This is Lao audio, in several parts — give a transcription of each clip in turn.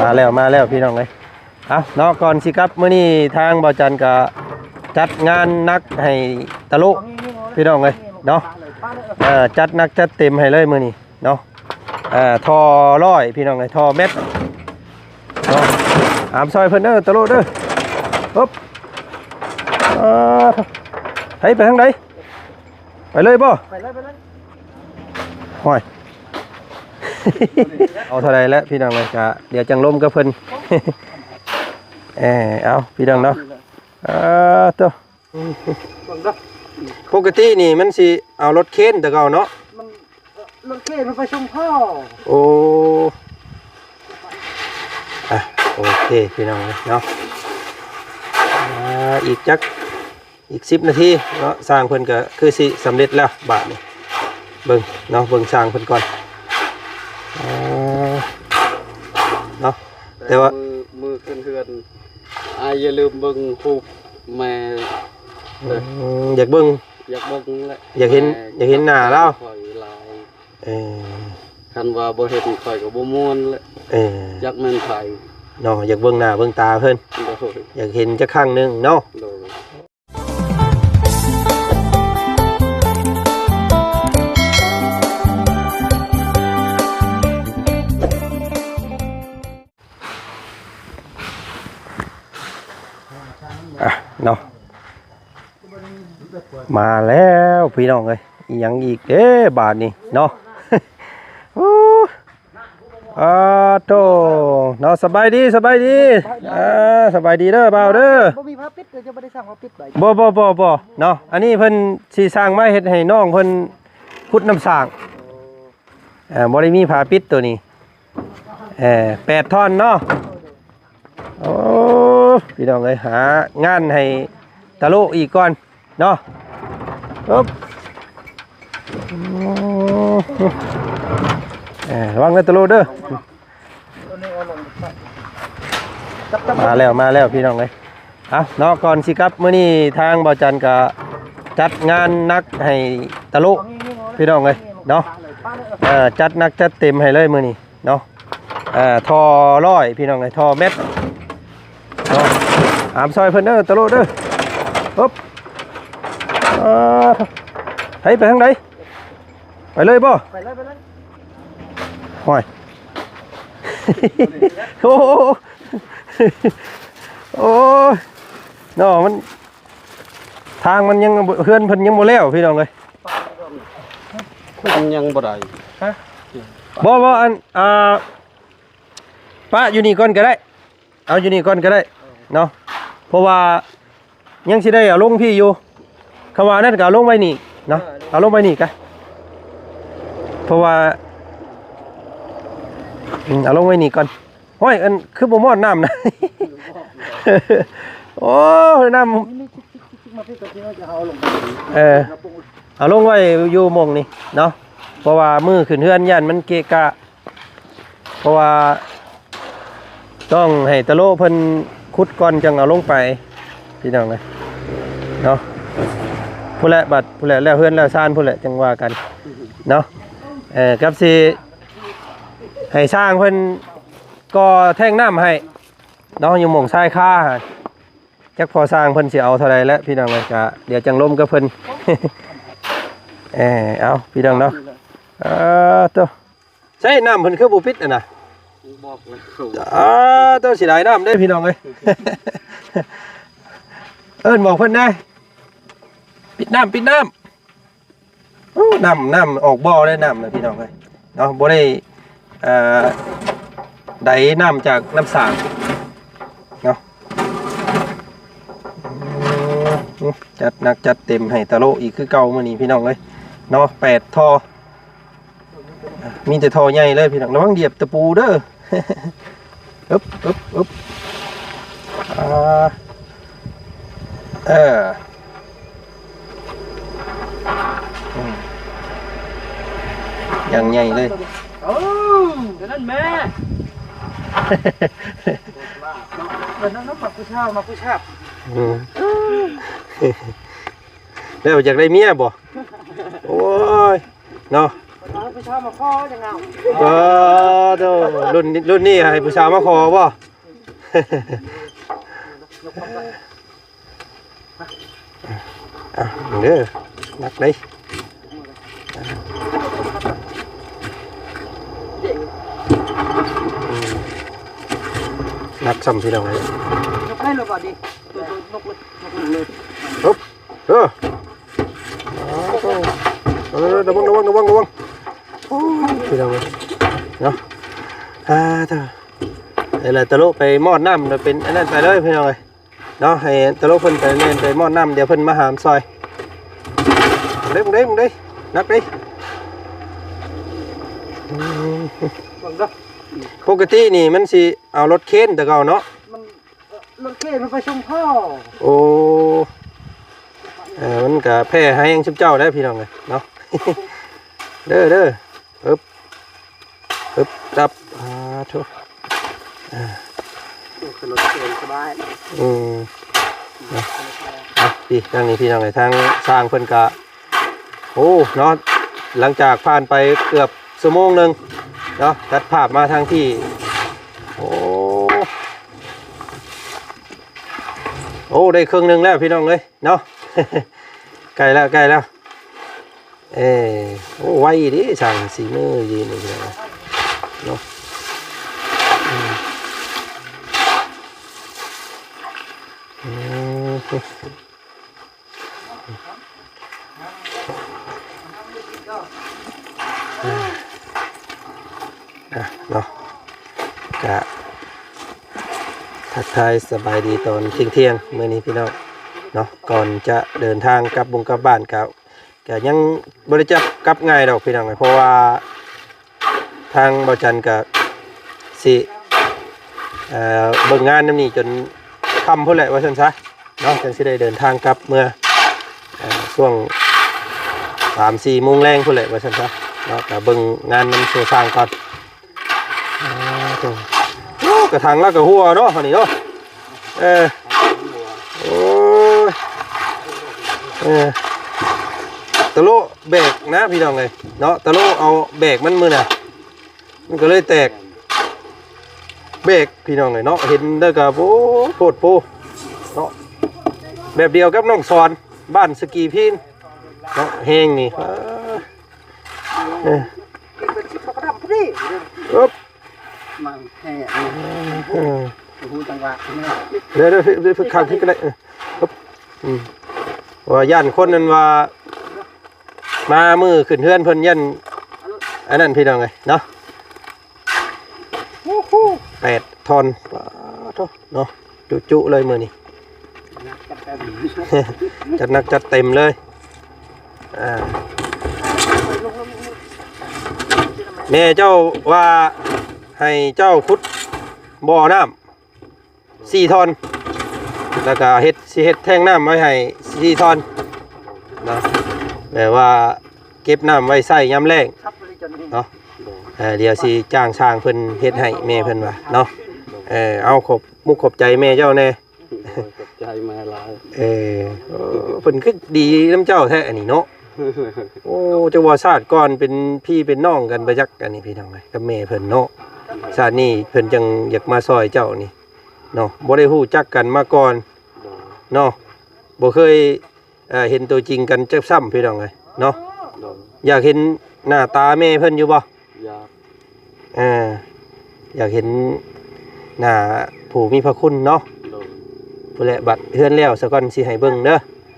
ມາແລ້ວ ມາແລ້ວພີ່ນ້ອງເອີຍ. ເອົາເນາະ ກ່ອນຊິກັບ ມື້ນີ້ທາງບ່າວຈັນກະຈັດງານໜັກໃຫ້ຕະໂລະພີ່ນ້ອງເອີຍເນາະ. ເອີ ຈັດໜັກຈັດເຕັມໃຫ້ເລີຍມື້ນີ້ເນາະ. ເອີ ທໍ່ຮ້ອຍພີ່ນ້ອງເອີຍ ທໍ່ແມັດເນາະ. ອາມຊ່ອຍເພິ່ນເດີ ຕະໂລະເດີ. ຮຶບ ເອີ ໃຜໄປທາງໃດ? ໄປເລີຍບໍ່? ໄປເລີຍ ໄປເລີຍ. ໂອ້ຍ ເອົາເທົ່າໃດແລ້ວພີ່ນ້ອງເອີຍ ກະດຽວຈັ່ງລົມກັບເພິ່ນ. ເອີ ເອົາພີ່ນ້ອງເນາະ. ເອີ ໂຕ ເບິ່ງເດີ ປົກກະຕິນີ້ມັນຊິເອົາລົດເຄນແຕ່ເກົ່າເນາະ. ມັນ ເອີ ລົດເຄນມັນໄປສົ່ງພໍ່. ໂອ້ ອ່ະ ໂອເຄພີ່ນ້ອງເນາະ. ອ່າ ອີກຈັກ ອີກສິບນາທີເນາະ ຊ່າງເພິ່ນກະຄືຊິສຳເລັດແລ້ວບາດນີ້. ເບິ່ງເນາະ ເບິ່ງຊ່າງເພິ່ນກ່ອນ. ເອີ ເນາະ ແຕ່ວ່າ ມື້ ມື້ຂຶ້ນເຮືອນ ອ້າຍຢ່າລືມເບິ່ງຮູບແມ່ເດີ. ອືມ ຢາກເບິ່ງ ຢາກເບິ່ງແຫຼະ ຢາກເຫັນ ແມ່ ຢາກເຫັນໜ້າລາວ. ຂ້ອຍຫຼາຍ. ເອີ ຄັນວ່າບໍ່ເຫັນຂ້ອຍກໍບໍ່ມ່ວນແຫຼະ. ເອີ ຈັກແມ່ນໃຜເນາະ ຢາກເບິ່ງໜ້າເບິ່ງຕາເພິ່ນ. ໂດຍ ຢາກເຫັນຈັກຄັ້ງໜຶ່ງເນາະ. ໂດຍ. ອ່ະເນາະ ມາແລ້ວພີ່ນ້ອງເອີຍ. ອີ່ຫຍັງອີກເດ້ບາດນີ້ເນາະ? ໂອ້ ອາໂຕ ເນາະ ສະບາຍດີ ສະບາຍດີ. ອ່າ ສະບາຍດີເດີບ່າວເດີ. ບໍ່ມີຜ້າປິດ ເຈົ້າບໍ່ໄດ້ສັ່ງຜ້າປິດໄວ້. ບໍ່ ບໍ່ ບໍ່ ບໍ່ເນາະ. ອັນນີ້ເພິ່ນຊິສ້າງມາເຮັດໃຫ້ນ້ອງເພິ່ນຂຸດນ້ຳສ້າງ. ເອີ ບໍ່ໄດ້ມີຜ້າປິດໂຕນີ້. ເອີ ແປດທ່ອນເນາະ. ໂອ້ ພີ່ນ້ອງເອີຍ ຫາງານໃຫ້ຕະໂລະອີກກ່ອນເນາະ. ອຶບ ເອີ ລະວັງເດີຕະໂລະເດີ. ມາແລ້ວ ມາແລ້ວພີ່ນ້ອງເອີຍ. ເອົາເນາະ ກ່ອນຊິກັບ ມື້ນີ້ທາງບ່າວຈັນກະຈັດງານໜັກໃຫ້ຕະໂລະພີ່ນ້ອງເອີຍເນາະ. ເອີ ຈັດໜັກຈັດເຕັມໃຫ້ເລີຍມື້ນີ້ເນາະ. ເອີ ທໍ່ຮ້ອຍພີ່ນ້ອງເອີຍ ທໍ່ແມັດເນາະ. ອາມຊ່ອຍເພິ່ນເດີ ຕະໂລະເດີ. ຮຶບ ເອີ ໃຜໄປທາງໃດ? ໄປເລີຍບໍ່? ໄປເລີຍ ໄປເລີຍ. ໂອ້ຍ ໂອ້ ໂອ້ຍ ເນາະ ມັນ ທາງມັນຍັງ ເຮືອນເພິ່ນຍັງບໍ່ແລ້ວພີ່ນ້ອງເອີຍ. ມັນຍັງບໍ່ໄດ້. ຮະ? ບໍ່ ບໍ່ ອັນ ອ່າ ປະຢູ່ນີ້ກ່ອນກໍໄດ້. ເອົາຢູ່ນີ້ກ່ອນກໍໄດ້ເນາະ ເພາະວ່າຍັງຊິໄດ້ເອົາລົງພີ້ຢູ່. ຄຳວ່ານັ້ນກໍເອົາລົງໄວ້ນີ້ເນາະ. ເອີ ເອົາລົງໄວ້ນີ້ກະ ເພາະວ່າ ອືມ ເອົາລົງໄວ້ນີ້ກ່ອນ. ໂອ້ຍ ອັນ ຄືບໍ່ມອດນ້ຳນະ? ໂອ້ຍ ນ້ຳ ເອີ ເອົາລົງໄວ້ຢູ່ໝ່ອງນີ້ເນາະ ເພາະວ່າມື້ຂຶ້ນເຮືອນຢ້ານມັນເກະກະ. ເພາະວ່າຕ້ອງໃຫ້ຕະໂລະເພິ່ນຂຸດກ່ອນຈັ່ງເອົາລົງໄປພີ່ນ້ອງເອີຍເນາະ. ພຸ້ນແຫຼະ ບັດພຸ້ນແຫຼະ ແລ້ວເຮືອນແລ້ວຊານພຸ້ນແຫຼະ ຈັ່ງວ່າກັນເນາະ. ເອີ ກັບຊິໃຫ້ຊ່າງເພິ່ນກໍ່ແທງນ້ຳໃຫ້ເນາະ ຢູ່ໝ່ອງຊາຍຄາຫັ້ນ. ຈັກພໍ່ຊ່າງເພິ່ນຊິເອົາເທົ່າໃດແຫຼະພີ່ນ້ອງເອີຍ ກະດຽວຈັ່ງລົມກັບເພິ່ນ. ເອີ ເອົາພີ່ນ້ອງເນາະ. ເອີ ໂຕ ໃຊ້ນ້ຳເພິ່ນຄືບໍ່ປິດຫັ້ນນະ? ບອກແລ້ວ. ອາ ໂຕ ເສຍດາຍນ້ຳເດ້ພີ່ນ້ອງເອີຍ. ເອີ້ນບອກເພິ່ນແດ່ ປິດນ້ຳ ປິດນ້ຳ. ໂອ້ ນ້ຳ ນ້ຳອອກບໍ່ໄດ້ນ້ຳນະພີ່ນ້ອງເອີຍເນາະ. ບໍ່ໄດ້ ເອີ ໄດ້ນ້ຳຈາກນ້ຳສາງເນາະ. ອືມ ຈັດໜັກຈັດເຕັມໃຫ້ຕະໂລະອີກຄືເກົ່າມື້ນີ້ພີ່ນ້ອງເອີຍເນາະ. ແປດທໍ່ ມີແຕ່ທໍ່ໃຫຍ່ເລີຍພີ່ນ້ອງ. ລະວັງດຽບຕະປູເດີ. ອຶບ ອຶບ ອຶບ. ອ່າ ເອີ ອືມ ຢ່າງໃຫຍ່ເລີຍ. ໂອ້ ຕົວນັ້ນແມ່ ເປັນນ້ຳ ນ້ຳໝາກຜູ້ຊາວ ໝາກຜູ້ຊາວ. ອືມ ແລ້ວຢາກໄດ້ເມຍບໍ່? ໂອ້ຍ ເນາະ. ເອົາຜູ້ສາວມາຂໍຈັ່ງເອົາ. ເອີ ໂດ ລຸ້ນ ລຸ້ນນີ້ໃຫ້ຜູ້ສາວມາຂໍບໍ່? ອ່ະ ເດີ ໜັກເດ້. ໜັກຊ້ຳ ພີ່ນ້ອງເອີຍ. ຍົກໄດ້ແລ້ວບາດນີ້ ຍົກເລີຍ ຍົກເລີຍ. ເອີ ເອີ ລະວັງ ລະວັງ ລະວັງ ລະວັງ. ໂອ້ຍ ພີ່ນ້ອງເອີຍ ເນາະ. ອ່າ ເອີ ແລ້ວຕະໂລະໄປມອດນ້ຳ ແລ້ວເປັນອັນນັ້ນໄປເລີຍ ພີ່ນ້ອງເອີຍ. ເນາະ ໃຫ້ຕະໂລະເພິ່ນໄປແມ່ນໄປມອດນ້ຳ ດຽວເພິ່ນມາຫາມຊ່ອຍ. ເດ້ ເດ້ ເດ້ ໜັກເດ້. ອືມ ເບິ່ງເດີ ປົກກະຕິນີ້ມັນຊິເອົາລົດເຄນແຕ່ເກົ່າເນາະ ມັນ ເອີ ລົດເຄນມັນໄປສົ່ງພໍ່. ໂອ້ ເອີ ມັນກະແຜ່ແຮງຊຸມເຈົ້າໄດ໋ ພີ່ນ້ອງເອີຍເນາະ. ເດີ ເດີ ອຶບ ອຶບ ດັບ ອາ ໂທ້ ອາ ໂອ້ ຂຶ້ນລົດເຄນສະບາຍ. ອືມ ນະ ອ່ະ ນີ້ ທາງນີ້ ພີ່ນ້ອງເອີຍ ທາງຊ່າງເພິ່ນກະ ໂອ້ ເນາະ ຫຼັງຈາກຜ່ານໄປເກືອບຊົ່ວໂມງໜຶ່ງເນາະ ຕັດພາບມາທາງທີ່ ໂອ້ ໂອ້ ໄດ້ເຄິ່ງໜຶ່ງແລ້ວ ພີ່ນ້ອງເອີຍ ເນາະ ໃກ້ແລ້ວ ໃກ້ແລ້ວ. ເອີ ໂອ້ ໄວເດ້ ຊ່າງສີມືດີນີ້ເນາະ. ອືມ ອືມ ອ່ະ ເນາະ ກະທັກທາຍສະບາຍດີຕອນທ່ຽງໆ ມື້ນີ້ ພີ່ນ້ອງເນາະ. ກ່ອນຈະເດີນທາງກັບບຸງກັບບ້ານ ກະ ກະຍັງບໍ່ໄດ້ຈັບກັບງ່າຍດອກ ພີ່ນ້ອງ ເພາະວ່າທາງບ່າວຈັນກະຊິ ເອີ ເບິ່ງງານນຳນີ້ຈົນຄ່ຳພຸ້ນແຫຼະ ວ່າຊັ້ນຊະເນາະ ຈັ່ງຊິໄດ້ເດີນທາງກັບເມືອ ເອີ ຊ່ວງສາມສີ່ໂມງແລງພຸ້ນແຫຼະ ວ່າຊັ້ນຊະເນາະ. ກະເບິ່ງງານນຳໂຊຊ່າງກ່ອນ. ອ່າ ໂອ້ ກະຖັງລາວກະຮົ່ວເນາະ ອັນນີ້ເນາະ. ເອີ ໂອ້ຍ ເອີ ຕະໂລະແບກນະ ພີ່ນ້ອງເອີຍເນາະ ຕະໂລະເອົາແບກມັນມື້ນະ ມັນກະເລີຍແຕກແບກ ພີ່ນ້ອງເອີຍເນາະ. ເຫັນແລ້ວກະ ໂອ້ ໂພດໂພເນາະ ແບບດຽວກັບນ້ອງສອນ ບ້ານສະກີພີນເນາະ ແຮງນີ້. ເອີ ເອີ ມັນແຮງ ເອີ ຮູ້ຈັງຫວະ ເດີ ເດີ ເດີ ຂ້າງທີ່ກະໄດ້ ເອີ ອຶບ ອືມ ວ່າຢ້ານຄົນນັ້ນວ່າ ມາມື້ຂຶ້ນເຮືອນເພິ່ນຢ້ານອັນນັ້ນ ພີ່ນ້ອງເອີຍເນາະ. ໂອ້ໂຫ ແປດທ່ອນ ປາໂທ ເນາະ ຈຸໆເລີຍມື້ນີ້ ຈັດໜັກຈັດເຕັມເລີຍ. ອ່າ ແມ່ເຈົ້າວ່າໃຫ້ເຈົ້າຂຸດບໍ່ນ້ຳສີ່ທ່ອນ ແລ້ວກະເຮັດ ຊິເຮັດແທງນ້ຳໄວ້ໃຫ້ສີ່ທ່ອນເນາະ ແບບວ່າເກັບນ້ຳໄວ້ໃຊ້ຍາມແລ້ງເນາະ. ເອີ ດຽວຊິຈ້າງຊ່າງເພິ່ນເຮັດໃຫ້ ແມ່ເພິ່ນວ່າເນາະ. ເອີ ເອົາ ຂອບມຸກຂອບໃຈແມ່ເຈົ້າແດ່. ໂດຍ ຂອບໃຈແມ່ຫຼາຍ. ເອີ ໂອ້ ເພິ່ນຄືດີນຳເຈົ້າແທ້ອັນນີ້ເນາະ. ໂອ້ ຈັກວ່າຊາດກ່ອນເປັນພີ່ເປັນນ້ອງກັນບໍ່ຈັກ ອັນນີ້ພີ່ນ້ອງເອີຍ ກັບແມ່ເພິ່ນເນາະ. ຊາດນີ້ເພິ່ນຈັ່ງຢາກມາຊ່ອຍເຈົ້ານີ້ເນາະ ບໍ່ໄດ້ຮູ້ຈັກກັນມາກ່ອນ ໂດຍ ເນາະ ບໍ່ເຄີຍ ເອີ ເຫັນຕົວຈິງກັນຈັກຊ້ຳ ພີ່ນ້ອງເອີຍເນາະ. ໂດຍ ຢາກເຫັນໜ້າຕາແມ່ເພິ່ນຢູ່ບໍ່? ຢາກ ເອີ ຢາກເຫັນໜ້າຜູ້ມີພະຄຸນເນາະ. ໂດຍ ພຸ້ນແຫຼະ ບັດເຮືອນແລ້ວສາກ່ອນ ຊິໃຫ້ເບິ່ງເດີ. ໂ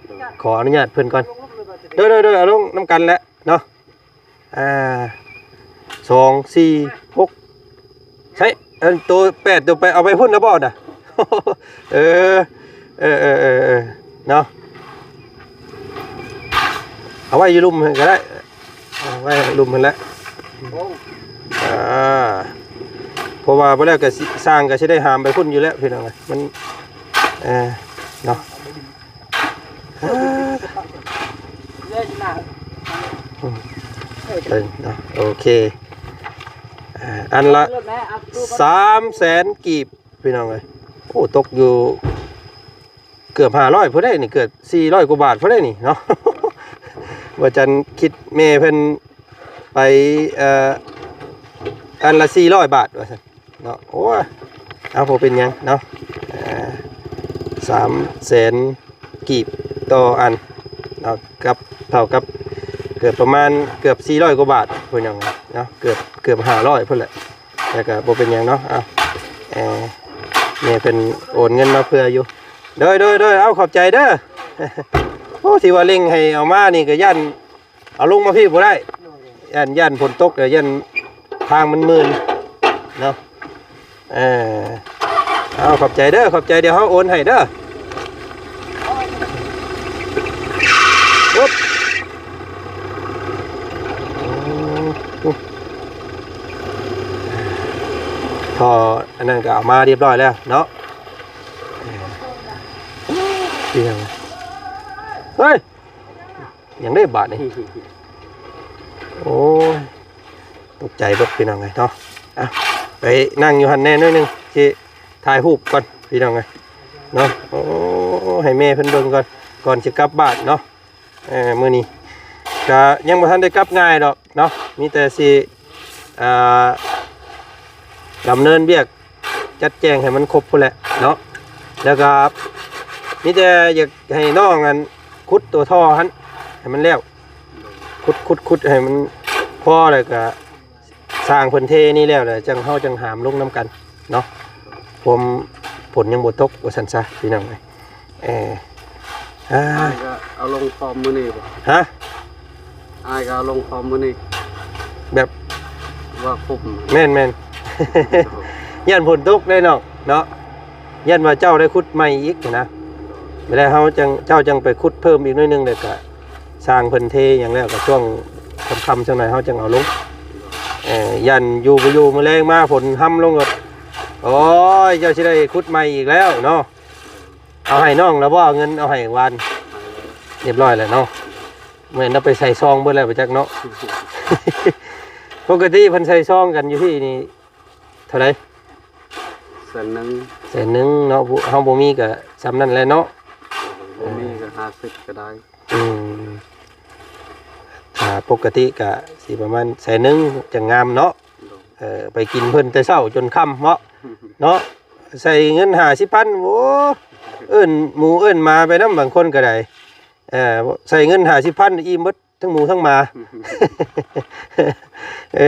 ດຍ ຂໍອະນຸຍາດເພິ່ນກ່ອນ. ໂດຍ ໂດຍ ໂດຍ ເອົາລົງນຳກັນແຫຼະເນາະ. ອ່າ ສອງ ສີ່ ຫົກ ໃຊ້ ອັນໂຕແປດໂຕໄປເອົາໄປພຸ້ນລະບໍ່ນະ? ເອີ ເອີ ເນາະ ເອົາໄວ້ຢູ່ລຸ່ມຫັ້ນກະໄດ້ ເອົາໄວ້ລຸ່ມຫັ້ນແຫຼະ. ໂອ້ ອ່າ ເພາະວ່າບໍ່ແລ້ວກະຊິ ຊ່າງກະຊິໄດ້ຫາມໄປພຸ້ນຢູ່ແລ້ວ ພີ່ນ້ອງເອີຍ ມັນ ເອີ ເນາະ. ເອີ ເນາະ ໂອເຄ ອ່າ ອັນລະສາມແສນກີບ ພີ່ນ້ອງເອີຍ. ໂອ້ ຕົກຢູ່ເກືອບຫ້າຮ້ອຍພຸ້ນເດ້ນີ້ ເກືອບສີ່ຮ້ອຍກວ່າບາດພຸ້ນເດ້ນີ້ເນາະ. ວ່າຈັນຄິດແມ່ເພິ່ນ ໄປ ເອີ ອັນລະສີ່ຮ້ອຍບາດວ່າຊັ້ນເນາະ. ໂອ້ຍ ເອົາ ບໍ່ເປັນຫຍັງເນາະ ເອີ ສາມແສນກີບຕໍ່ອັນເນາະ ກັບ ເທົ່າກັບເກືອບປະມານເກືອບສີ່ຮ້ອຍກວ່າບາດ ເພິ່ນຫຍັງເນາະ ເກືອບ ເກືອບຫ້າຮ້ອຍພຸ້ນແຫຼະ. ແລ້ວກໍບໍ່ເປັນຫຍັງເນາະ ເອົາ ເອີ ແມ່ເພິ່ນໂອນເງິນມາເພື່ອຢູ່. ໂດຍ ໂດຍ ໂດຍ ເອົາ ຂອບໃຈເດີ. ໂອ້ ທີ່ວ່າເລັ່ງໃຫ້ເອົາມານີ້ກໍຢ້ານ ເອົາລົງມາພີ້ບໍ່ໄດ້ ຢ້ານ ຢ້ານຝົນຕົກ ແລ້ວຢ້ານທາງມັນມື່ນເນາະ. ເອີ ເອົາ ຂອບໃຈເດີ ຂອບໃຈ ດຽວເຮົາໂອນໃຫ້ເດີ. ປຶບ ໂອ້ ທໍ່ອັນນັ້ນກໍເອົາມາຮຽບຮ້ອຍແລ້ວເນາະ. ເອີ ເປັນຫຍັງ ເຮີ້ຍ ຫຍັງໄດ້ບາດນີ້ ໂອ້ຍ ຕົກໃຈເບິດພີ່ນ້ອງເອີຍເນາະ. ອ່ະ ໄປນັ່ງຢູ່ຫັ້ນແດ່ໜ້ອຍໜຶ່ງ ຊິຖ່າຍຮູບກ່ອນພີ່ນ້ອງເອີຍເນາະ. ໂອ້ ໃຫ້ແມ່ເພິ່ນເບິ່ງກ່ອນ ກ່ອນຊິກັບບ້ານເນາະ. ເອີ ມື້ນີ້ກະຍັງບໍ່ທັນໄດ້ກັບງ່າຍດອກເນາະ ມີແຕ່ຊິ ອ່າ ດຳເນີນວຽກ ຈັດແຈງໃຫ້ມັນຄົບພຸ້ນແຫຼະເນາະ. ແລ້ວກໍມີແຕ່ຢາກໃຫ້ນ້ອງອັນຂຸດຕົວທໍ່ຫັ້ນໃຫ້ມັນແລ້ວ ຂຸດ ຂຸດ ຂຸດໃຫ້ມັນພໍ ແລ້ວກໍຊ່າງເພິ່ນເທນີ້ແລ້ວ ແລ້ວຈັ່ງ ເຮົາຈັ່ງຫາມລົງນຳກັນເນາະ. ພວມຝົນຍັງບໍ່ຕົກວ່າຊັ້ນຊະ ພີ່ນ້ອງເອີຍ. ເອີ ອ່າ ອ້າຍກໍເອົາລົງພ້ອມມື້ນີ້ບໍ່? ຮະ? ອ້າຍກໍເອົາລົງພ້ອມມື້ນີ້ ແບບວ່າຄຸມ ແມ່ນໆ ຢ້ານຝົນຕົກໄດ້ນ້ອງເນາະ ຢ້ານວ່າເຈົ້າໄດ້ຂຸດໃໝ່ອີກນະ. ແລ້ວເຮົາຈັ່ງ ເຈົ້າຈັ່ງໄປຂຸດເພີ່ມອີກໜ້ອຍໜຶ່ງ ແລ້ວກະຊ່າງເພິ່ນເທຫຍັງແລ້ວ ກະຊ່ວງຄ່ຳໆ ຈັກໜ່ອຍເຮົາຈັ່ງເອົາລົງ. ເອີ ຢ້ານຢູ່ບໍ່ຢູ່ ມື້ແລງມາຝົນຮຳລົງ ໂອ້ຍ ເຈົ້າຊິໄດ້ຂຸດໃໝ່ອີກແລ້ວເນາະ. ເອົາໃຫ້ນ້ອງແລ້ວບໍ່? ເອົາເງິນເອົາໃຫ້ວານ ຮຽບຮ້ອຍແລ້ວເນາະ. ແມ່ນເອົາໄປໃສ່ຊອງເບິດແລ້ວປະຈັກເນາະ. ປົກກະຕິເພິ່ນໃສ່ຊອງກັນຢູ່ພີ້ນີ້ເທົ່າໃດ? ແສນໜຶ່ງ ແສນໜຶ່ງເນາະ. ເຮົາບໍ່ມີກໍສ່ຳນັ້ນແຫຼະເນາະ ບໍ່ມີກໍຫ້າສິບກໍໄດ້. ອືມ ຖ້າປົກກະຕິກໍຊິປະມານແສນໜຶ່ງຈັ່ງງາມເນາະ. ໂດຍ ເອີ ໄປກິນເພິ່ນແຕ່ເຊົ້າຈົນຄ່ຳເນາະ ເນາະ. ໃສ່ເງິນຫ້າສິບພັນ ໂອ້ ເອີ້ນໝູເອີ້ນໝາໄປນຳ ບາງຄົນກໍໄດ້. ເອີ ໃສ່ເງິນຫ້າສິບພັນ ອີ່ມເບິດທັງໝູທັງໝາ. ເອີ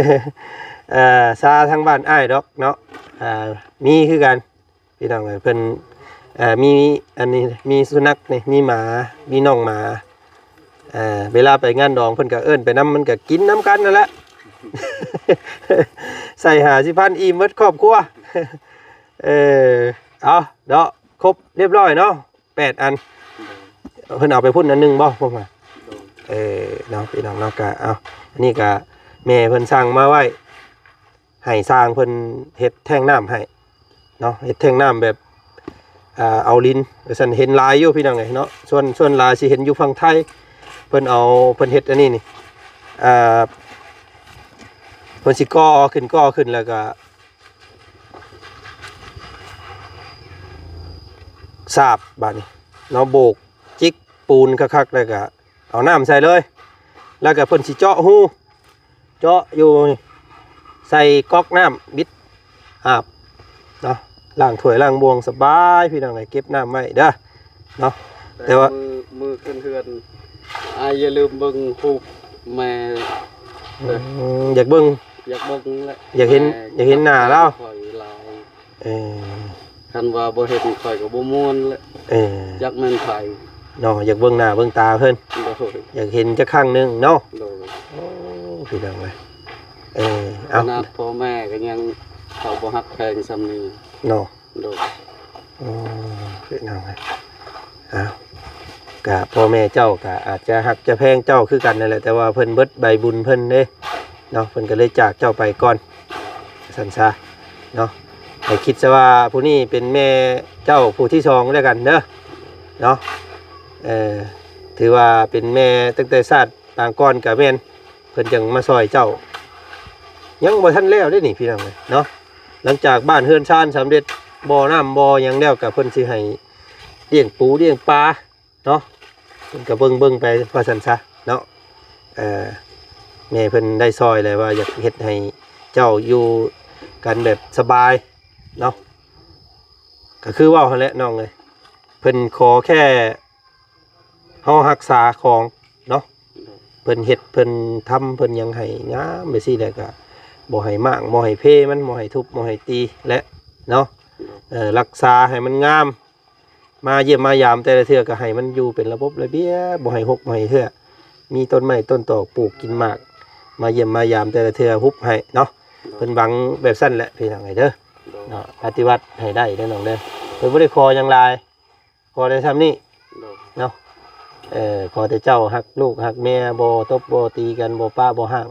ເອີ ຊາທາງບ້ານອ້າຍດອກເນາະ ອ່າ ມີຄືກັນ ພີ່ນ້ອງເອີຍ. ເພິ່ນ ເອີ ມີອັນນີ້ ມີສຸນັກນີ້ ມີໝາ ມີນ້ອງໝາ. ເອີ ເວລາໄປງານດອງເພິ່ນກໍເອີ້ນໄປນຳ ມັນກໍກິນນຳກັນນັ້ນແຫຼະ. ໃສ່ຫ້າສິບພັນອີ່ມເບິດຄອບຄົວ. ເອີ ເອົາເນາະ ຄົບຮຽບຮ້ອຍເນາະ ແປດອັນ. ໂດຍ ເພິ່ນເອົາໄປພຸ້ນອັນໜຶ່ງບໍ່? ໂດຍ ເອີ ເນາະ ພີ່ນ້ອງເນາະ. ກະ ເອົາ ອັນນີ້ກະແມ່ເພິ່ນສັ່ງມາໄວ້ ໃຫ້ຊ່າງເພິ່ນເຮັດແທ້ງນ້ຳໃຫ້ເນາະ ເຮັດແທ້ງນ້ຳແບບ ອ່າ ເອົາດິນວ່າຊັ້ນ. ເຫັນຫຼາຍຢູ່ພີ່ນ້ອງເອີຍເນາະ ສ່ວນ ສ່ວນຫຼາຍຊິເຫັນຢູ່ຝັ່ງໄທ ເພິ່ນເອົາ ເພິ່ນເຮັດອັນນີ້ນີ້ ອ່າ ເພິ່ນຊິກໍ່ຂຶ້ນ ກໍ່ຂຶ້ນ ແລ້ວກະສາບບາດນີ້ເນາະ ໂບກຈິກປູນຄັກໆ ແລ້ວກະເອົານ້ຳໃສ່ເລີຍ ແລ້ວກະເພິ່ນຊິເຈາະຮູ ເຈາະຢູ່ນີ້ ໃສ່ກອກນ້ຳ ບິດອາບເນາະ ລ້າງຖ້ວຍລ້າງບ່ວງສະບາຍ ພີ່ນ້ອງເອີຍ ເກັບນ້ຳໄວ້ເດີເນາະ. ແຕ່ ແຕ່ວ່າ ມື້ ມື້ຂຶ້ນເຮືອນ ອ້າຍຢ່າລືມເບິ່ງຮູບແມ່ ອືມ ຢາກເບິ່ງ ຢາກເບິ່ງແຫຼະ ຢາກເຫັນ ແມ່ ຢາກເຫັນໜ້າລາວ ຂ້ອຍຫຼາຍ. ເອີ ຄັນວ່າບໍ່ເຫັນຂ້ອຍກໍບໍ່ມ່ວນແຫຼະ. ເອີ ຈັກແມ່ນໃຜເນາະ ຢາກເບິ່ງໜ້າເບິ່ງຕາເພິ່ນ. ໂດຍ ຢາກເຫັນຈັກຄັ້ງໜຶ່ງເນາະ. ໂດຍ ໂອ້ ພີ່ນ້ອງເອີຍ ເອີ ເອົາ ຂະໜາດພໍ່ແມ່ກໍຍັງ ເຂົາບໍ່ຮັກແພງສ່ຳນີ້ເນາະ. ໂດຍ ໂອ້ ພີ່ນ້ອງເອີຍ ເອົາ ກະພໍ່ແມ່ເຈົ້າກະອາດຈະຮັກຈະແພງເຈົ້າຄືກັນນັ້ນແຫຼະ ແຕ່ວ່າເພິ່ນເບິດໃບບຸນເພິ່ນເດ້ເນາະ ເພິ່ນກໍເລີຍຈາກເຈົ້າໄປກ່ອນ ວ່າຊັ້ນຊະເນາະ. ໃຫ້ຄິດຊະວ່າຜູ້ນີ້ເປັນແມ່ເຈົ້າຜູ້ທີສອງແລ້ວກັນເດີເນາະ. ເອີ ຖືວ່າເປັນແມ່ຕັ້ງແຕ່ຊາດປາງກ່ອນກະແມ່ນ ເພິ່ນຈັ່ງມາຊ່ອຍເຈົ້າ. ຍັງບໍ່ທັນແລ້ວເດ້ນີ້ ພີ່ນ້ອງເອີຍເນາະ. ຫຼັງຈາກບ້ານເຮືອນຊານສຳເລັດ ບໍ່ນ້ຳບໍ່ຫຍັງແລ້ວ ກະເພິ່ນຊິໃຫ້ລ້ຽງປູລ້ຽງປາເນາະ ເພິ່ນກະເບິ່ງໆໄປວ່າຊັ້ນຊະເນາະ. ເອີ ແມ່ເພິ່ນໄດ້ຊ່ອຍແລ້ວ ວ່າຢາກເຮັດໃຫ້ເຈົ້າຢູ່ກັນແບບສະບາຍເນາະ. ກໍຄືເວົ້າຫັ້ນແຫຼະນ້ອງເອີຍ ເພິ່ນຂໍແຄ່ເຮົາຮັກສາຂອງເນາະ ເພິ່ນເຮັດເພິ່ນທຳເພິ່ນຫຍັງໃຫ້ງາມແບບຊີ້ແຫຼະ ກໍບໍ່ໃຫ້ມ້າງບໍ່ໃຫ້ເພມັນ ບໍ່ໃຫ້ທຸບບໍ່ໃຫ້ຕີແຫຼະເນາະ. ເອີ ລັກສາໃຫ້ມັນງາມ ມາຢ້ຽມມາຢາມແຕ່ລະເທື່ອກໍໃຫ້ມັນຢູ່ເປັນລະບົບລະບຽບ ບໍ່ໃຫ້ຮົກບໍ່ໃຫ້ເຖື່ອ ມີຕົ້ນໄມ້ຕົ້ນຕອກປູກກິນໝາກ ມາຢ້ຽມມາຢາມແຕ່ລະເທື່ອຮຸບໃຫ້ເນາະ. ໂດຍ ເພິ່ນຫວັງແບບຊັ້ນແຫຼະພີ່ນ້ອງເອີຍເດີ ໂດຍ ເນາະ ປະຕິບັດໃຫ້ໄດ້ເດີນ້ອງເດີ. ເພິ່ນບໍ່ໄດ້ຂໍຫຍັງຫຼາຍ ຂໍແຕ່ຊ່ຳນີ້ ໂດຍ ເນາະ. ເອີ ຂໍແຕ່ເຈົ້າຮັກລູກຮັກເມຍ ບໍ່ຕົບບໍ່ຕີກັນ ບໍ່ປະບໍ່ຮ້າງ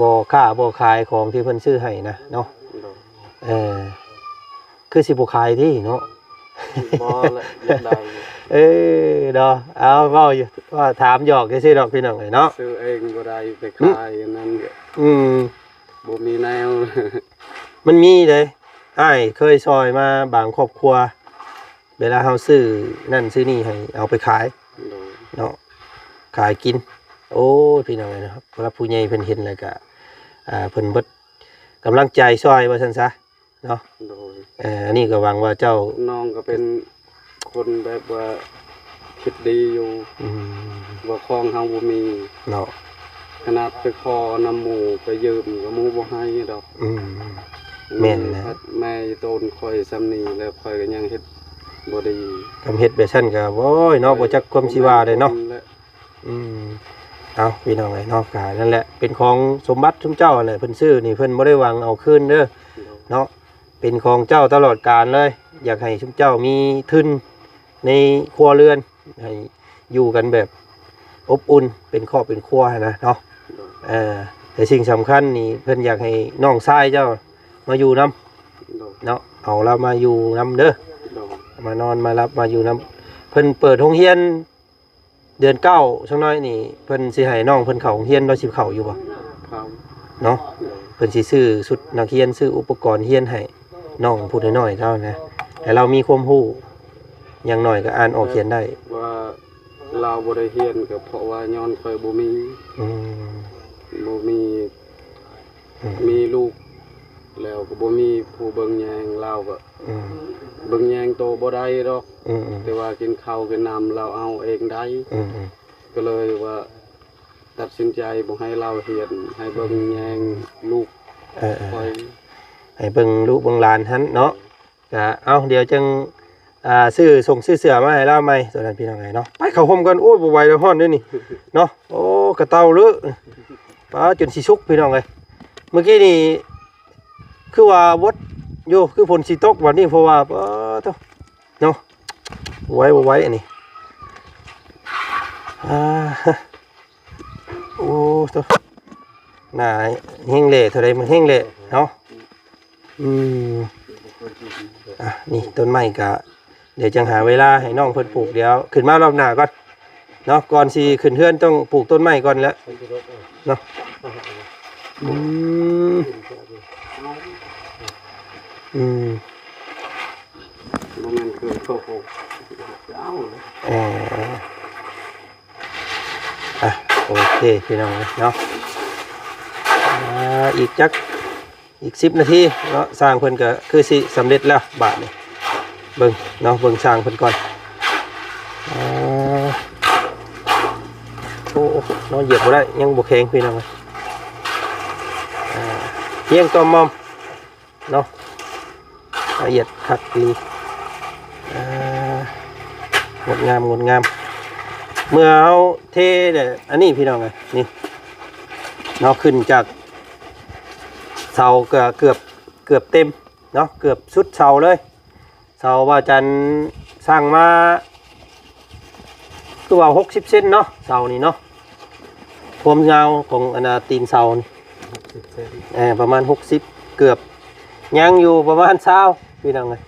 ບໍ່ຄ້າບໍ່ຂາຍຂອງທີ່ເພິ່ນຊື້ໃຫ້ນະເນາະ. ໂດຍ ເອີ ຄືຊິບໍ່ຂາຍຕິເນາະ? ບໍ່ແຫຼະ ຢາກໄດ້ຢູ່. ເອີ ເນາະ ເອົາ ເວົ້າຢູ່ ວ່າຖາມຫຍອກຊື່ໆດອກພີ່ນ້ອງເອີຍເນາະ. ຊື້ເອງບໍ່ໄດ້ ໄປຂາຍອັນນັ້ນ ອືມ ບໍ່ມີແນວ. ມັນມີເດ້ ອ້າຍເຄີຍຊ່ອຍມາບາງຄອບຄົວ ເວລາເຮົາຊື້ນັ້ນຊື້ນີ້ໃຫ້ເອົາໄປຂາຍ ໂດຍ ເນາະ ຂາຍກິນ. ໂອ້ຍ ພີ່ນ້ອງເອີຍເນາະ ຜູ້ຫຼັກຜູ້ໃຫຍ່ເພິ່ນເຫັນແລ້ວກະ ອ່າ ເພິ່ນເບິດກຳລັງໃຈຊ່ອຍວ່າຊັ້ນຊະເນາະ. ໂດຍ ເອີ ອັນນີ້ກໍຫວັງວ່າເຈົ້າ ນ້ອງກໍເປັນຄົນແບບວ່າຄິດດີຢູ່ ອືມ ວ່າຂອງເຮົາບໍ່ມີເນາະ ຂະໜາດໄປຂໍນຳໝູ່ໄປຢືມກໍໝູ່ບໍ່ໃຫ້ດອກ. ອືມ ແມ່ນແຫຼະ ແມ່ໂຕນຂ້ອຍຊ່ຳນີ້ແລ້ວ ຂ້ອຍກໍຍັງເຮັດບໍ່ດີ. ຄຳເຮັດແບບຊັ້ນກໍ ໂອ້ຍເນາະ ບໍ່ຈັກຄວາມຊິວ່າເລີຍເນາະ. ອືມ ເອົາ ພີ່ນ້ອງເອີຍເນາະ ກໍນັ້ນແຫຼະ ເປັນຂອງສົມບັດຊຸມເຈົ້າຫັ້ນແຫຼະ ເພິ່ນຊື້ນີ້ເພິ່ນບໍ່ໄດ້ຫວັງເອົາຄືນເດີ ໂດຍ ເນາະ ເປັນຂອງເຈົ້າຕະຫຼອດການເລີຍ. ຢາກໃຫ້ຊຸມເຈົ້າມີທຶນໃນຄົວເຮືອນ ໃຫ້ຢູ່ກັນແບບອົບອຸ່ນ ເປັນຄອບເປັນຄົວຫັ້ນນະເນາະ. ໂດຍ ເອີ ແຕ່ສິ່ງສຳຄັນນີ້ ເພິ່ນຢາກໃຫ້ນ້ອງຊາຍເຈົ້າມາຢູ່ນຳ ໂດຍ ເນາະ ເອົາລາວມາຢູ່ນຳເດີ ໂດຍ ມານອນມາຫຼັບມາຢູ່ນຳ. ເພິ່ນເປີດໂຮງຮຽນ ເດືອນເກົ້າ ຊ່າງນ້ອຍນີ້ ເພິ່ນຊິໃຫ້ນ້ອງເພິ່ນເຂົ້າໂຮງຮຽນ ລາວຊິເຂົ້າຢູ່ບໍ່? ເຂົ້າ ເນາະ ໂດຍ ເພິ່ນຊິຊື້ຊຸດນັກຮຽນ ຊື້ອຸປະກອນຮຽນໃຫ້ນ້ອງຜູ້ນ້ອຍໆເຈົ້ານະ ໃຫ້ລາວມີຄວາມຮູ້ ຢ່າງໜ້ອຍກໍອ່ານອອກຂຽນໄດ້. ວ່າລາວບໍ່ໄດ້ຮຽນກໍເພາະວ່າຍ້ອນຂ້ອຍບໍ່ມີ ອືມ ບໍ່ມີ ອືມ ມີລູກແລ້ວກໍບໍ່ມີຜູ້ເບິ່ງແຍງ ລາວກໍ ອືມ ເບິ່ງແຍງໂຕບໍ່ໄດ້ດອກ ອືມໆ ແຕ່ວ່າກິນເຂົ້າກິນນ້ຳລາວເອົາເອງໄດ້ ອືມໆ ກໍເລີຍວ່າຕັດສິນໃຈບໍ່ໃຫ້ລາວຮຽນ ໃຫ້ເບິ່ງແຍງລູກ ເອີໆ ຂ້ອຍ ໃຫ້ເບິ່ງລູກເບິ່ງຫຼານຫັ້ນເນາະ. ກະເອົາ ດຽວຈັ່ງ ອ່າ ຊື້ສົ່ງຊື້ເສື້ອມາໃຫ້ລາວໃໝ່ ຕົວນັ້ນພີ່ນ້ອງເອີຍເນາະ. ໄປເຂົ້າຮົ່ມກ່ອນ ໂອ້ຍ ບໍ່ໄຫວແລ້ວ ຮ້ອນເດ້ນີ້ເນາະ. ໂອ້ ກະເຕົາເລີະ ປ້າ ຈົນຊິສຸກພີ່ນ້ອງເອີຍ. ມື້ກີ້ນີ້ຄືວ່າວົດຢູ່ ຄືຝົນຊິຕົກບັດນີ້ ເພາະວ່າ ປາໂທ້ ເນາະ ບໍ່ໄຫວ ບໍ່ໄຫວອັນນີ້ ອ່າ ໂອ້ ໂທ້ ໜ້າແຮງແຫຼເທົ່າໃດ ມັນແຮງແຫຼເນາະ. ອືມ ອ່ະ ນີ້ຕົ້ນໄມ້ກະ ດຽວຈັ່ງຫາເວລາໃຫ້ນ້ອງເພິ່ນປູກ ດຽວຂຶ້ນມາລອບໜ້າກ່ອນເນາະ. ກ່ອນຊິຂຶ້ນເຮືອນຕ້ອງປູກຕົ້ນໄມ້ກ່ອນແຫຼະເນາະ. ອືມ ອືມ ບໍ່ແມ່ນຄືເຂົາເອົາ ເອີ ອ່ະ ໂອເຄ ພີ່ນ້ອງເນາະ. ອ່າ ອີກຈັກ ອີກສິບນາທີເນາະ ຊ່າງເພິ່ນກໍຄືຊິສຳເລັດແລ້ວບາດນີ້. ເບິ່ງເນາະ ເບິ່ງຊ່າງເພິ່ນກ່ອນ. ອ່າ ໂອ້ ເນາະ ຢຽບບໍ່ໄດ້ ຍັງບໍ່ແຂງ ພີ່ນ້ອງ. ອ່າ ຮຽງຕ່ອມມອມ ເນາະ ລະອຽດຄັກດີ ອ່າ ງົດງາມ ງົດງາມ. ເມື່ອເຮົາເທແລ້ວ ອັນນີ້ພີ່ນ້ອງເອີຍ ນີ້ເນາະ ຂຶ້ນຈາກເສົາກໍເກືອບ ເກືອບເຕັມເນາະ ເກືອບສຸດເສົາເລີຍ. ເສົາວ່າຈັນສ້າງມາ ຄືວ່າຫົກສິບເຊັນເນາະ ເສົານີ້ເນາະ ຄວາມຍາວຂອງອັນນ່າ ຕີນເສົານີ້ ຫົກສິບເຊັນ ເອີ ປະມານຫົກສິບ ເກືອບ ຍັງຢູ່ປະມານຊາວ ພີ່ນ້ອງເອີຍ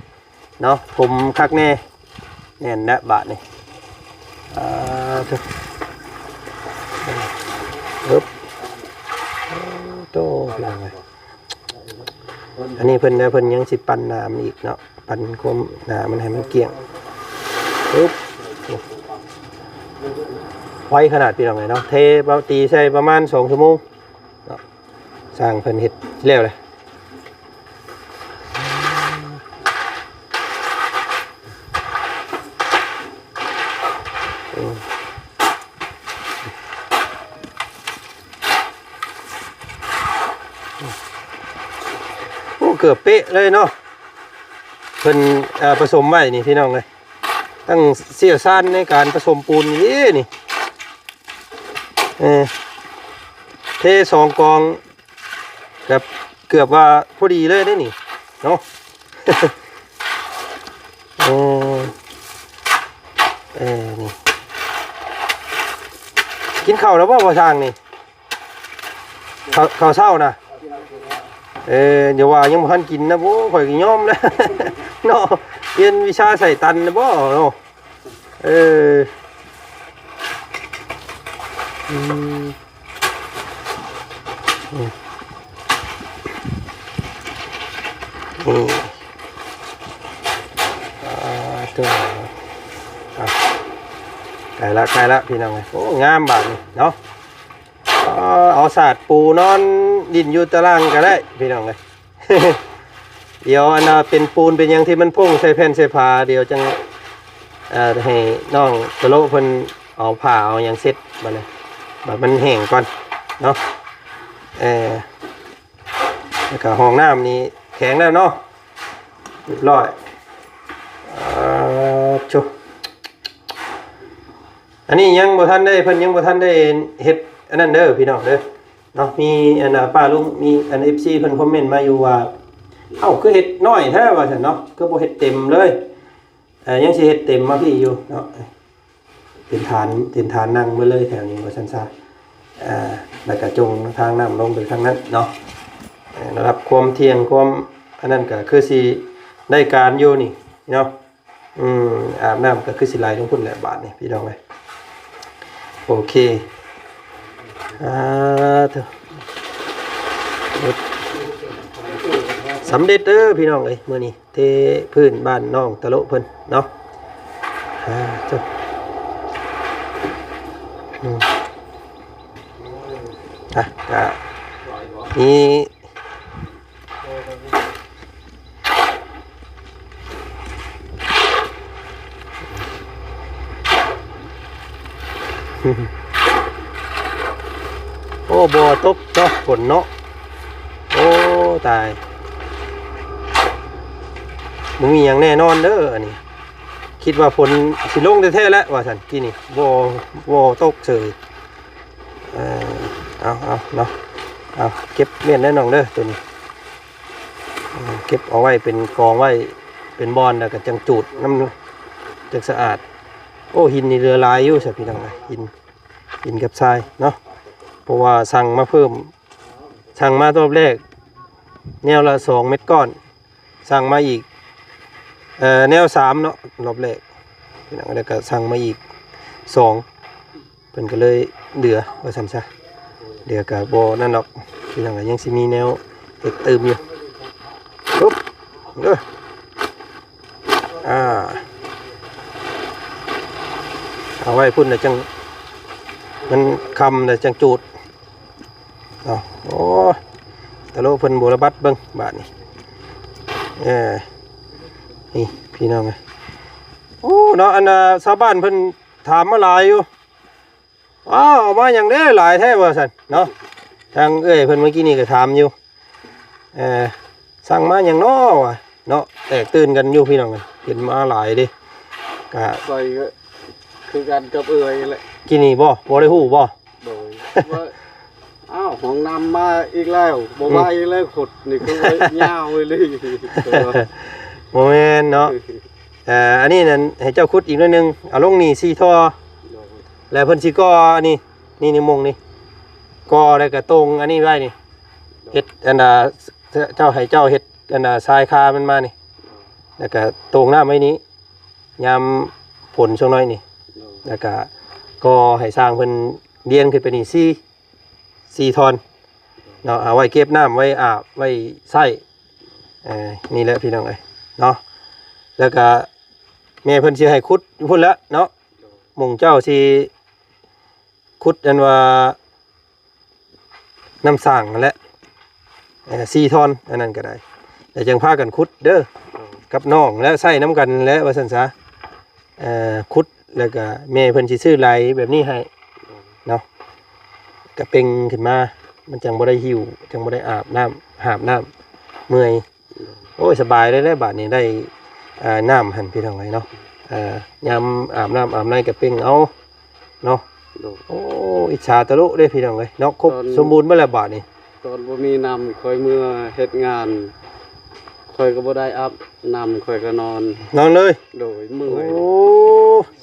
ເນາະ. ຖົມຄັກແນ່ ແໜ້ນແນະບາດນີ້ ອ່າ ເອີບ ໂອ້ ພີ່ນ້ອງເອີຍ. ອັນນີ້ເພິ່ນ ເພິ່ນຍັງຊິປັ້ນໜາມັນອີກເນາະ ປັ້ນຄວາມໜາມັນໃຫ້ມັນກ້ຽງ. ປຶບ ໄວຂະໜາດ ພີ່ນ້ອງເອີຍເນາະ. ເທ ປະ ຕີໃສ່ປະມານສອງຊົ່ວໂມງ ເນາະ ຊ່າງເພິ່ນເຮັດແລ້ວແຫຼະ. ໂອ້ ເກືອບເປະເລີຍເນາະ ເພິ່ນ ເອີ ປະສົມໄວ້ນີ້ພີ່ນ້ອງເອີຍ. ຕັ້ງຊ່ຽວຊານໃນການປະສົມປູນນີ້ເດ້ນີ້ ເອີ ເທສອງກອງ ກໍເກືອບວ່າພໍດີເລີຍເດ້ນີ້ເນາະ. ໂອ້ ເອີ ນີ້ ກິນເຂົ້າແລ້ວບໍ່ ພໍ່ຊ່າງນີ້? ເຂົ້າ ເຂົ້າເຊົ້ານະ ເອີ ຢ່າວ່າຍັງບໍ່ທັນກິນນະ ໂອ້ ຂ້ອຍກໍຍອມແລ້ວເນາະ ປ່ຽນວິຊາໃສ່ຕັນນະບໍ່ເນາະ. ເອີ ອືມ ອືມ ອືມ ອ່າ ໂຕ ອ່ະ ໃກ້ລະ ໃກ້ລະ ພີ່ນ້ອງເອີຍ. ໂອ້ ງາມບາດນີ້ເນາະ. ເອີ ເອົາສາດປູນອນດິນຢູ່ຕາລ່າງກໍໄດ້ພີ່ນ້ອງເອີຍ. ດຽວອັນນ່າເປັນປູນເປັນຫຍັງທີ່ມັນໂປ່ງໃສ່ແຜ່ນໃສ່ຝາ ດຽວຈັ່ງ ເອີ ໃຫ້ນ້ອງຕະໂລະເພິ່ນເອົາຜ້າເອົາຫຍັງເຊັດບັດນີ້ ບັດມັນແຫ້ງກ່ອນເນາະ. ເອີ ແລ້ວກໍຫ້ອງນ້ຳນີ້ແຂງແລ້ວເນາະ ຮຽບຮ້ອຍ. ເອີ ໂຈ ອັນນີ້ຍັງບໍ່ທັນໄດ້ ເພິ່ນຍັງບໍ່ທັນໄດ້ເຮັດອັນນັ້ນເດີພີ່ນ້ອງເດີເນາະ. ມີອັນນ່າ ປ້າລຸງ ມີອັນ ເອັຟຊີ ເພິ່ນຄອມເມັນມາຢູ່ວ່າ ເອົ້າ ຄືເຮັດນ້ອຍແທ້ວ່າຊັ້ນເນາະ ຄືບໍ່ເຮັດເຕັມເລີຍ. ເອີ ຍັງຊິເຮັດເຕັມມາພີ້ຢູ່ເນາະ ເປັນຖານ ເປັນຖານນັ່ງເບິດເລີຍແຖວນີ້ວ່າຊັ້ນຊະ. ເອີ ແລ້ວກະຈົ່ງທາງນ້ຳລົງໄປທາງນັ້ນເນາະ. ເອີ ລະດັບຄວາມທ່ຽງ ຄວາມອັນນັ້ນກະຄືຊິໄດ້ການຢູ່ນີ້ເນາະ. ອືມ ອາບນ້ຳກໍຄືຊິໄຫຼລົງພຸ້ນແຫຼະບາດນີ້ພີ່ນ້ອງເອີຍ. ໂອເຄ ອ່າ ເທີ ສຳເລັດເດີພີ່ນ້ອງເອີຍ ມື້ນີ້ເທພື້ນບ້ານນ້ອງຕະໂລະເພິ່ນເນາະ. ອ່າ ເທີ ອືມ ອ່ະ ກະມີ ໂອ້ ບໍ່ຕົກເນາະ ຝົນເນາະ. ໂອ້ ຕາຍ ບໍ່ມີຫຍັງແນ່ນອນເດີອັນນີ້. ຄິດວ່າຝົນຊິລົງແທ້ໆແຫຼະວ່າຊັ້ນ ກີ້ນີ້ ບໍ່ ບໍ່ຕົກເສີຍ. ເອີ ເອົາ ເອົາເນາະ ເອົາ ເກັບມ້ຽນໄດ້ນ້ອງເດີ ໂຕນີ້ ເອີ ເກັບເອົາໄວ້ເປັນກອງໄວ້ເປັນບ່ອນ ແລ້ວກໍຈັ່ງຈູດນຳ ຈັ່ງສະອາດ. ໂອ້ ຫີນນີ້ເຫຼືອຫຼາຍຢູ່ຊະພີ່ນ້ອງເອີຍ ຫີນ ຫີນກັບຊາຍເນາະ ເພາະວ່າສັ່ງມາເພີ່ມ ສັ່ງມາຮອບແລກແນວລະສອງເມັດກ້ອນ. ສັ່ງມາອີກ ເອີ ແນວສາມເນາະ ຮອບແລກ ພີ່ນ້ອງ ແລ້ວກໍສັ່ງມາອີກສອງ ເພິ່ນກໍເລີຍເຫຼືອວ່າຊັ້ນຊະ. ເຫຼືອກໍບໍ່ນັ້ນດອກ ພີ່ນ້ອງ ກໍຍັງຊິມີແນວເຮັດຕື່ມຢູ່. ປຸບ ເອີ ອ່າ ເອົາໄວ້ພຸ້ນລະຈັ່ງ ມັນຄ່ຳລະຈັ່ງຈູດ. ເອົາ ໂອ້ ຕະໂລະເພິ່ນບົວລະບັດເບິ່ງບາດນີ້. ເອີ ນີ້ພີ່ນ້ອງເອີຍ ໂອ້ ເນາະ ອັນນ່າ ຊາວບ້ານເພິ່ນຖາມມາຫຼາຍຢູ່ ອ້າວ ເອົາມາຫຍັງເດ້ຫຼາຍແທ້ວ່າຊັ້ນເນາະ. ທາງເອື້ອຍເພິ່ນເມື່ອກີ້ນີ້ກໍຖາມຢູ່ ເອີ ສັ່ງມາຫຍັງເນາະວ່າເນາະ ແຕກຕື່ນກັນຢູ່ພີ່ນ້ອງເອີຍ ເຫັນມາຫຼາຍເດ້. ກະ ຂ້ອຍກໍຄືກັນກັບເອື້ອຍແຫຼະ ກີ້ນີ້ບໍ່ ບໍ່ໄດ້ຮູ້ບໍ່? ໂດຍ ວ່າ ອ້າວ ຫ້ອງນ້ຳມາອີກແລ້ວ ບໍ່ມາອີກແລ້ວ ອືມ ຂຸດນີ້ຄືວ່າຍາວເລີຍ. ບໍ່ແມ່ນເນາະ ເອີ ອັນນີ້ນັ້ນໃຫ້ເຈົ້າຂຸດອີກໜ້ອຍໜຶ່ງ ເອົາລົງນີ້ສີ່ທໍ່ ໂດຍ ແລ້ວເພິ່ນຊິກໍ່ອັນນີ້ ນີ້ ນີ້ ມຸງນີ້ ກໍ່ແລ້ວກໍຕົງອັນນີ້ໄວ້ນີ້ ເຮັດອັນນ່າ ເຈົ້າ ໃຫ້ເຈົ້າເຮັດອັນນ່າ ຊາຍຄາມັນມານີ້ ແລ້ວກໍຕົງນ້ຳໄວ້ນີ້ ຍາມຝົນຊ່ວງໜ້ອຍນີ້ ແລ້ວກະກໍໃຫ້ຊ່າງເພິ່ນລຽນຂຶ້ນໄປນີ້ສີ່ ສີ່ທ່ອນເນາະ ເອົາໄວ້ເກັບນ້ຳ ໄວ້ອາບ ໄວ້ໃຊ້. ເອີ ນີ້ແຫຼະພີ່ນ້ອງເອີຍເນາະ ແລ້ວກະແມ່ເພິ່ນຊິໃຫ້ຂຸດຢູ່ພຸ້ນແຫຼະເນາະ ໝ່ອງເຈົ້າຊິ ຂຸດອັນວ່າ ນ້ຳສ້າງຫັ້ນແຫຼະ ເອີ ສີ່ທ່ອນ ອັນນັ້ນກໍໄດ້ ແລ້ວຈັ່ງພາກັນຂຸດເດີ ກັບນ້ອງ ແລ້ວໃຊ້ນຳກັນແຫຼະ ວ່າຊັ້ນຊະ ເອີ ຂຸດ ແລ້ວກໍແມ່ເພິ່ນຊິຊື້ໄຫຼແບບນີ້ໃຫ້ເນາະ ກະເປັ່ງຂຶ້ນມາ ມັນຈັ່ງບໍ່ໄດ້ຫິ້ວ ຈັ່ງບໍ່ໄດ້ອາບນ້ຳ ຫາບນ້ຳ ເມື່ອຍ. ໂອ້ຍ ສະບາຍເລີຍແຫຼະບາດນີ້ ໄດ້ ເອີ ນ້ຳຫັ້ນ ພີ່ນ້ອງເອີຍເນາະ ເອີ ຍາມອາບນ້ຳອາບໃນກໍເປັ່ງເອົາເນາະ. ໂດຍ ໂອ້ ອິດສາຕະລຸເດ້ພີ່ນ້ອງເອີຍເນາະ ຄົບ ຕອນ ສົມບູນເບິດແລ້ວບາດນີ້. ຕອນບໍ່ມີນ້ຳ ຂ້ອຍເມືອເຮັດງານ ຂ້ອຍກໍບໍ່ໄດ້ອາບນ້ຳ ຂ້ອຍກໍນອນ ນອນເລີຍ. ໂດຍ ເມື່ອຍ ໂອ້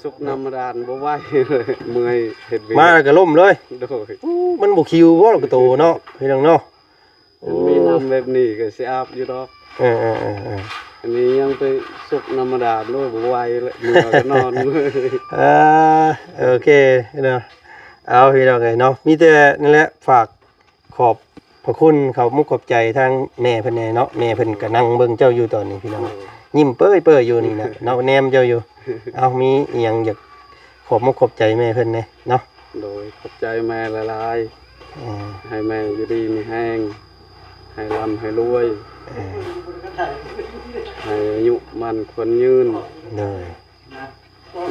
ສຸກນ້ຳບາດານບໍ່ໄຫວເລີຍ ເມື່ອຍເຮັດວຽກ ມາແລ້ວກໍລົ້ມເລີຍ. ໂດຍ ໂອ້ ມັນບໍ່ຄິວບໍ່ ກະໂຕເນາະ ພີ່ນ້ອງເນາະ. ໂອ້ ມີນ້ຳແບບນີ້ກໍຊິອາບຢູ່ດອກ. ເອີໆໆໆ ອັນນີ້ຍັງໄປສຸກນ້ຳບາດານໂລດ ບໍ່ໄຫວແລ້ວ ເມື່ອກໍນອນ. ເອີ ໂອເຄເນາະ ເອົາ ພີ່ນ້ອງເອີຍເນາະ ມີແຕ່ນັ້ນແຫຼະ ຝາກຂອບພະຄຸນ ຂອບມຸກຂອບໃຈທາງແມ່ເພິ່ນແດ່ເນາະ ແມ່ເພິ່ນກໍນັ່ງເບິ່ງເຈົ້າຢູ່ຕອນນີ້ ພີ່ນ້ອງ ໂອ້ ຍິ້ມເປີ້ຍໆຢູ່ນີ້ນະເນາະ ແນມເຈົ້າຢູ່. ເອົາ ມີອີ່ຫຍັງຢາກ ຂອບມຸກຂອບໃຈແມ່ເພິ່ນແດ່ເນາະ. ໂດຍ ຂອບໃຈແມ່ຫຼາຍໆ ເອີ ໃຫ້ແມ່ຢູ່ດີມີແຮງ ໃຫ້ລ່ຳໃຫ້ລວຍ ເອີ ໃຫ້ອາຍຸໝັ້ນຂວັນຍືນ. ໂດຍ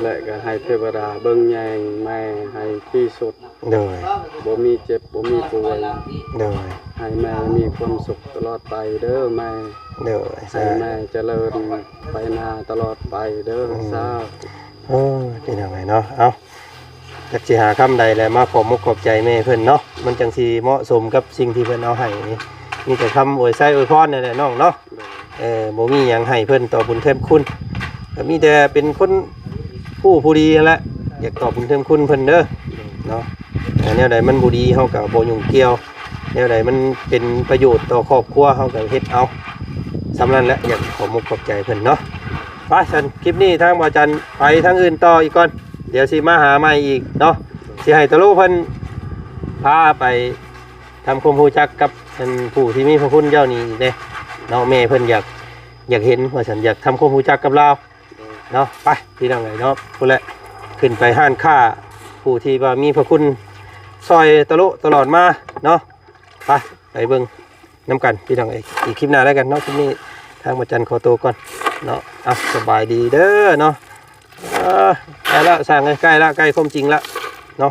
ແລະກໍໃຫ້ເທວະດາເບິ່ງແຍງແມ່ໃຫ້ທີ່ສຸດ. ໂດຍ ບໍ່ມີເຈັບ ບໍ່ມີປ່ວຍ. ໂດຍ ໃຫ້ແມ່ມີຄວາມສຸກຕະຫຼອດໄປເດີແມ່. ໂດຍ ໃຫ້ແມ່ຈະເລີນໄປໜ້າຕະຫຼອດໄປເດີ. ອືມ ສາທຸ. ໂອ້ຍ ພີ່ນ້ອງເອີຍເນາະ ເອົາ ຈັກຊິຫາຄຳໃດແຫຼະ ມາຂອບມຸກຂອບໃຈແມ່ເພິ່ນເນາະ ມັນຈັ່ງຊິເໝາະສົມກັບສິ່ງທີ່ເພິ່ນເອົາໃຫ້ນີ້ ມີແຕ່ຄຳອວຍໄຊອວຍພອນນັ້ນແຫຼະນ້ອງເນາະ. ໂດຍ ເອີ ບໍ່ມີຫຍັງໃຫ້ເພິ່ນຕອບບຸນເທີມຄຸນ ກໍມີແຕ່ເປັນຄົນຜູ້ ຜູ້ດີຫັ້ນແຫຼະ ຢາກຕອບບຸນເທີມຄຸນເພິ່ນເດີ ໂດຍ ເນາະ. ເອີ ແນວໃດມັນບໍ່ດີເຮົາກໍບໍ່ຫຍຸ້ງກ່ຽວ ແນວໃດມັນເປັນປະໂຫຍດຕໍ່ຄອບຄົວເຮົາກໍເຮັດເອົາ ສ່ຳນັ້ນແຫຼະ ຢາກຂອບມຸກຂອບໃຈເພິ່ນເນາະ. ໄປຊັ້ນ ຄລິບນີ້ທາງບ່າວຈັນໄປທາງອື່ນຕໍ່ອີກກ່ອນ ດຽວຊິມາຫາໃໝ່ອີກເນາະ ຊິໃຫ້ຕະໂລເພິ່ນພາໄປທຳຄວາມຮູ້ຈັກກັບອັນຜູ້ທີ່ມີພະຄຸນເຈົ້ານີ້ອີກເດ້ເນາະ. ແມ່ເພິ່ນຢາກ ຢາກເຫັນວ່າຊັ້ນ ຢາກທຳຄວາມຮູ້ຈັກກັບລາວເນາະ. ໄປ ພີ່ນ້ອງເອີຍເນາະ ພຸ້ນແຫຼະ ຂຶ້ນໄປຮ້ານຄ້າຜູ້ທີ່ວ່າມີພະຄຸນຊ່ອຍຕະໂລຕະຫຼອດມາເນາະ. ໄປ ໄປເບິ່ງ ນຳກັນ ພີ່ນ້ອງເອີຍ ອີກຄລິບໜ້າແລ້ວກັນເນາະ. ຄລິບນີ້ທາງບ່າວຈັນຂໍໂຕກ່ອນເນາະ. ອ່ະ ສະບາຍດີເດີເນາະ. ເອີ ໃກ້ລະ ຊ່າງເອີຍ ໃກ້ລະ ໃກ້ຄວາມຈິງລະເນາະ.